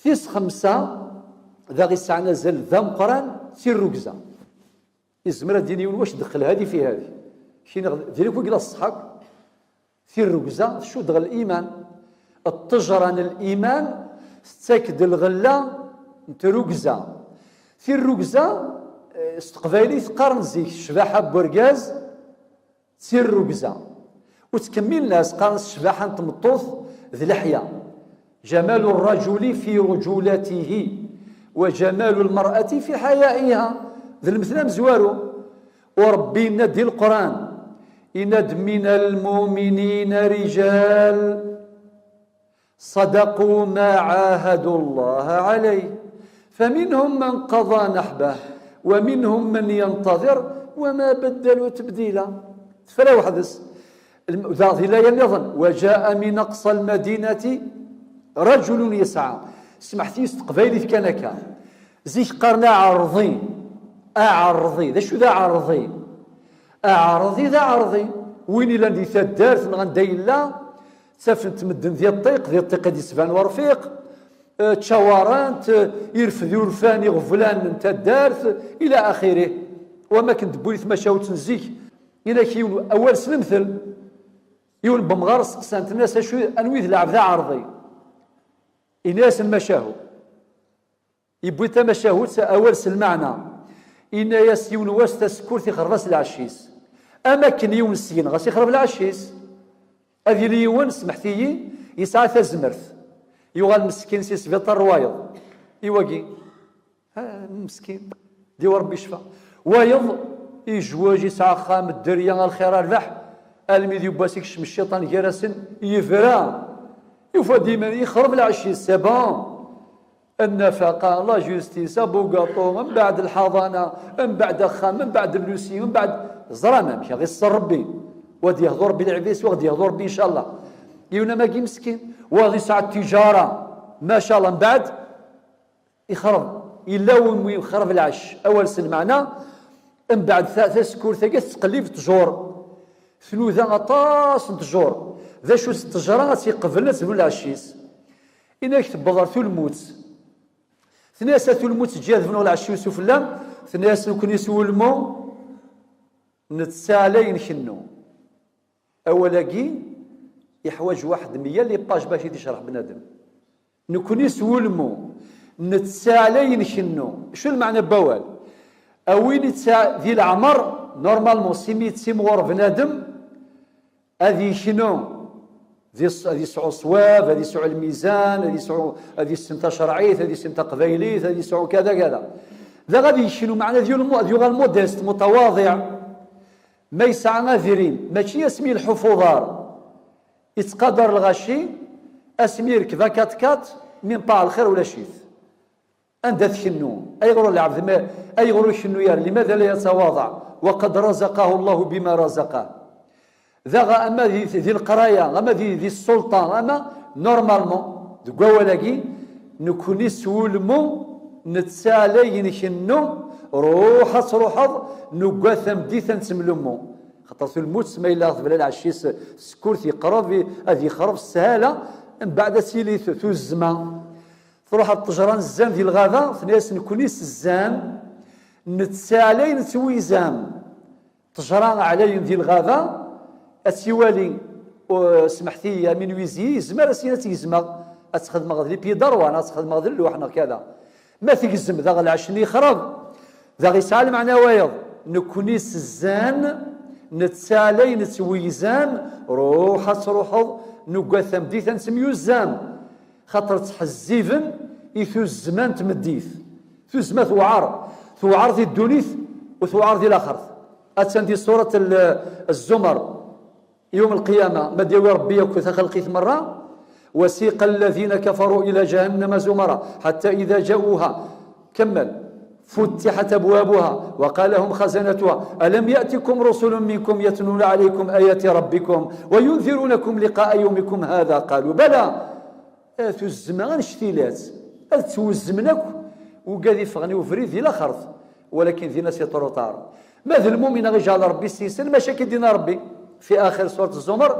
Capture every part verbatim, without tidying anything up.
Tis xemsa, d aɣ isɛan azal d ameqqran, d tirrugza. Izmer ad d-yini yiwen wac deqqel hadi fi hadi. Kini diri-k wagi la ṣṣeḥ akk. Tirrugza tcudd ɣer liman. Ṭṭejra n liman tettak-d lɣella n trugza. Tirrugza, eh, s teqbaylit qqaren zik ccbaḥa n urgaz, d tirrugza. Ur ttkemmilen-as, qqaren s ccbaḥa n tmeṭṭut d leḥya. جمال الرجل في رجولته وجمال المرأة في حيائها. D lmetla amezwaru. U Ṛebbi yenna-d di Leqran, yenna-d: من المؤمنين رجال صدقوا ما عاهدوا الله عليه فمنهم من قضى نحبه ومنهم من ينتظر وما بدلوا تبديلا. Tefra weḥd-s. Daɣ di laya nniḍen: وجاء من أقصى المدينة رجل يسعى. Smeḥt-iyi s teqbaylit kan akka. Zik qqaren aɛerḍi. Aɛerḍi. D acu d aɛerḍi? Aɛerḍi d aɛerḍi. Win illan di taddart neɣ anda yella, ttafent medden di ṭṭiq, di ṭṭiq i d-isban urfiq, eh, ttcawarent, eh, irfed urfan iɣeblan n taddart, ila axirih. Wama akken d-wwin tmacahut n zik, inak yiwen awal s lemtel. Yiwen n wemɣar steqsan-t, nnan-as: "Acu, anwi d lɛebd aɛerḍi?" Ini-asen: "Macahu." Yewwi tamacahut, awal s lmeɛna. Inna-yas: "Yiwen wass tasekkurt ixreb-as lɛecc-is." Am akken yiwen seg-neɣ ɣas ixreb lɛecc-is. Ad yili yiwen, smeḥt-iyi, yesɛa tazmert. Yuɣal meskin si sbiṭar wayeḍ. I wagi? Ha, meskin. Diwa Ṛebbi ccfa. Wayeḍ, ijwej, yesɛa axxam, dderya, a lxir, a rrbeḥ. Almi d yiwwas ikcem cciṭan gar-asen, yebra. Yufa-d iman, yexreb lɛecc-is, c'est bon. Nnafaqa, la justice, abugaṭu, mbeɛd lḥaḍana, mbeɛd axxam, mbeɛd llusi, mbeɛd, ẓran amek, ad iṣṣer Ṛebbi. Wa ad yehḍu Ṛebbi lɛibad-is, wa ad yehḍu Ṛebbi, ncallah. Yiwen am wagi meskin, wa ad yesɛa ttiǧara, macallah, mbeɛd, ixreb. Yella win yexreb lɛecc, awal s lmeɛna, mbeɛd ta-, tasekkurt-agi tettqellib ttjur. Tnuda aṭas n ttjur. D acu-tt ttejra ad tt-iqeblen ad tebnu lɛecc-is? Inak tewweḍ ɣer tulmut. Tenna-yas: "A tulmut, eǧǧ-iyi ad bnuɣ lɛecc-iw sufella." Tenna-yas: "Nekkni s wulmu nettali ayen kennu." Awal-agi yeḥwaǧ waḥed meyya les pages bac i t-icreḥ bnadem. Nekkni s wulmu nettali ayen kennu. Acu lmeɛna n wawal? A win ittsa-, di leɛmer, normalement, simi yettimɣur bnadem, ad yeknu, di s-, ad yesɛu ṣṣwab, ad yesɛu lmizan, ad yesɛu, ad yessen tacerɛit, ad yessen taqbaylit, ad yesɛu kada, kada. Daɣ ad yeknu, meɛna ad yul-, ad yuɣal modeste, mutawaḍiɛ. Ma yesɛa adrim, mačči asmi yelḥu f uḍar, yettqadar lɣaci, asmi yerkeb akat-kat, mi nṭaɛ lxir ulac-it. Anda tkennu? Ayɣer ur lɛebd ma, ayɣer ur kennu ara? لماذا لا يتواضع وقد رزقه الله بما رزقه؟ Daɣ ama di, di leqraya, ama di, di ssulṭa, ama normalement, deg wawal-agi, nekkni s wulmu nettali ayen kennu, ruḥ ad truḥeḍ, nugad tameddit ad nettemlummu. Xaṭer tulmut, ma yella tebla lɛecc-is, sekkurt yeqreb, ad yexreb s sshala, mbeɛd ad tili tu-, tuzzma. Truḥ ɣer ttejra n zzan di lɣaba, tenna-yas: "Nekkni s zzan, nettali ayen nettwizam." Ttejra ɛlayen di lɣaba, ad tt-iwali, uh, smeḥt-iyi, aminwizi, yezmer ad s-yini ad tt-gezmeɣ, ad tt-xedmeɣ d les pieds d'arwin, ad tt-xedmeɣ d lluḥ neɣ kada. Ma tegzem, daɣ lɛecc-nni yexreb. Daɣ yesɛa lmeɛna wayeḍ. Nekkni s zzan, nettali ayen nettwizam, ruḥ ad truḥeḍ, nugad tameddit ad nettemyuzzam. Xaṭer ttḥezziben i tuzzma n tmeddit. Tuzzma tewɛer. Tewɛer di ddunit u tewɛer di laxert. Attan di surat al-, Az-Zumar. Yawm al-qiyama, ma d-yawi Ṛebbi akk taxelqit merra. وسيق الذين كفروا إلى جهنم زمرا حتى إذا جاءوها. كمل. فتحت أبوابها وقال لهم خزنتها ألم يأتكم رسل منكم يتلون عليكم آيات ربكم وينذرونكم لقاء يومكم هذا قالوا بلى. Eh, tuzzma annect-ilat. Ad ttwuzzmen akk, ugad iffɣen i ubrid di laxert. Walakin dinna c'est trop tard. Ma d lmumin, ad iǧɛel Ṛebbi s-, yis-sen, maca akka i d-yenna Ṛebbi fi axir surat Zumar: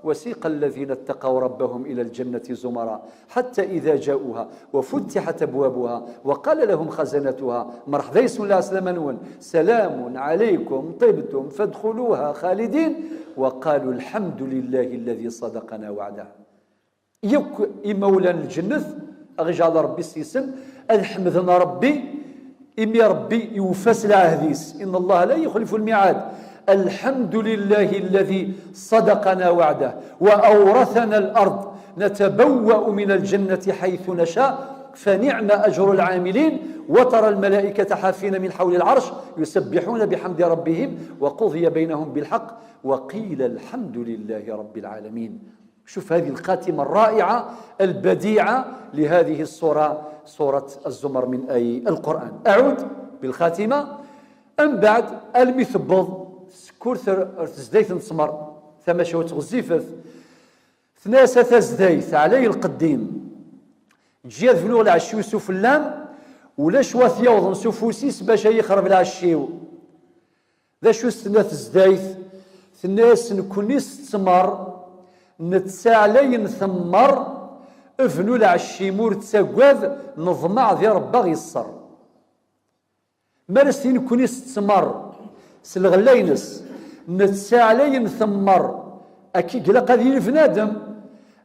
وسيق الذين اتقوا ربهم إلى الجنة زمرا حتى إذا جاءوها وفتحت أبوابها وقال لهم خزنتها، مرحبا يسون العسلامة نون، سلام عليكم طبتم فادخلوها خالدين، وقالوا الحمد لله الذي صدقنا وعده. Yakk imawlan n lǧennet, a ɣ-ijeɛl Ṛebbi s-yisen, ad ḥemden Ṛebbi, imi Ṛebbi iwfa s lɛehd-is. إن الله لا يخلف الميعاد. الحمد لله الذي صدقنا وعده وأورثنا الأرض نتبوأ من الجنة حيث نشاء فنعم أجر العاملين. وترى الملائكة حافين من حول العرش يسبحون بحمد ربهم وقضي بينهم بالحق وقيل الحمد لله رب العالمين. شوف هذه الخاتمة الرائعة البديعة لهذه السورة، سورة الزمر من آي القرآن. أعود بالخاتمة. أم بعد، المثبض سكور ثر-، تزديت نسمر، ثمشوت غزيفث. ثناسة تزديت علي القديم. جيت فلوغ العشي وسفلام، ولا شوات يوضن سفوسيس باش يخرب العشيو. D acu s-tenna tezdayt? Tenna-yas: "Nekkni s ttmer, nettaɛlay ntemmer, bnu lɛecc-im ur ttagad, neḍmeɛ di Ṛebbi a ɣ-iṣṣer." Mi ara s-tini nekkni s ttmer, s lɣella-ines, nettaɛlay ntemmer, akka i ilaq ad yili bnadem.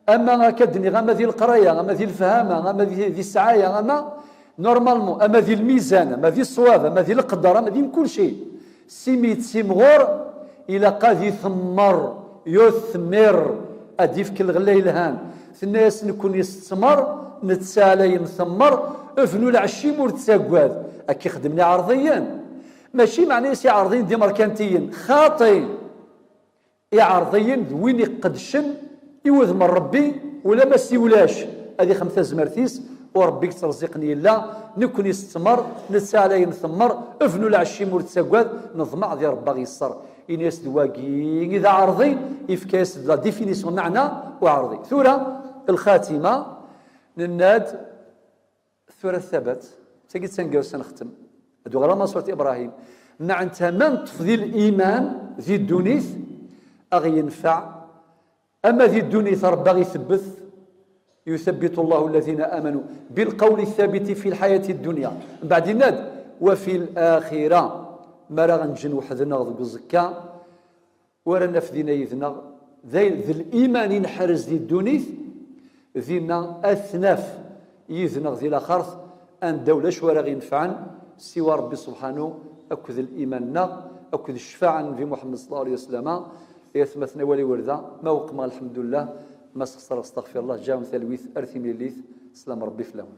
Ama akka d-nniɣ, ama di leqraya, ama di lefhama, ama di, di ssɛaya, ama normalement, ama di lmizan, ama di ṣṣwab, ama di leqder, ama di kulci. Simi yettimɣur, ilaq ad itemmer, yutmir, ad ifk lɣella yelhan. Tenna-yas: "Nekkni s ttmer, nettaɛlay ntemmer, bnu lɛecc-im ur ttagad." Akka i xedmen iɛerḍiyen. Mačči meɛna-yas iɛerḍiyen d imerkantiyen, xaṭi. Iɛerḍiyen d win iqedcen i wudem n Ṛebbi, ulamma s iwlac ad ixem tazmert-is, u Ṛebbi yettreẓẓiqen yella, nekkni s ttmer, nettaɛlay ntemmer, bnu lɛecc-im ur ttagad, neḍmeɛ di Ṛebbi a ɣ-iṣṣer. Ini-as-d wagi i d aɛerḍi, ifka-yas-d la définition, meɛna uɛerḍi. Tura, lxatima, nenna-d, tura tabat, tagi d taneggarut ad nextem. Ad uɣaleɣ ma surat Ibrahim. Meɛna ma neṭṭef di liman, di ddunit, a ɣ-yenfeɛ. Ama di ddunit, Ṛebbi a ɣ-itebbet, يثبت الله الذين آمنوا بالقول الثابت في الحياة الدنيا. Mbeɛd yenna-d, وفي الآخرة. Mi ara ɣ-neǧǧen weḥd-neɣ deg uẓekka, u ara naf dinna yid-neɣ, d ay-, d liman i neḥrez di ddunit, dinna ad t-naf yid-neɣ di laxert, anda ulac wara ɣ-inefɛen siwa Ṛebbi subḥanu, akked liman-nneɣ, akked ccfaɛa n Nnbi Muḥemmed ṣalla Llahu ɛalayhi wa sallam. Ay atmaten, awal iwulda, ma weqmeɣ, lḥemdullah, ma sxeṣreɣ, astaɣfirullah, ǧǧiɣ-awen talwit ar timlilit, sslam Ṛebbi fell-awen.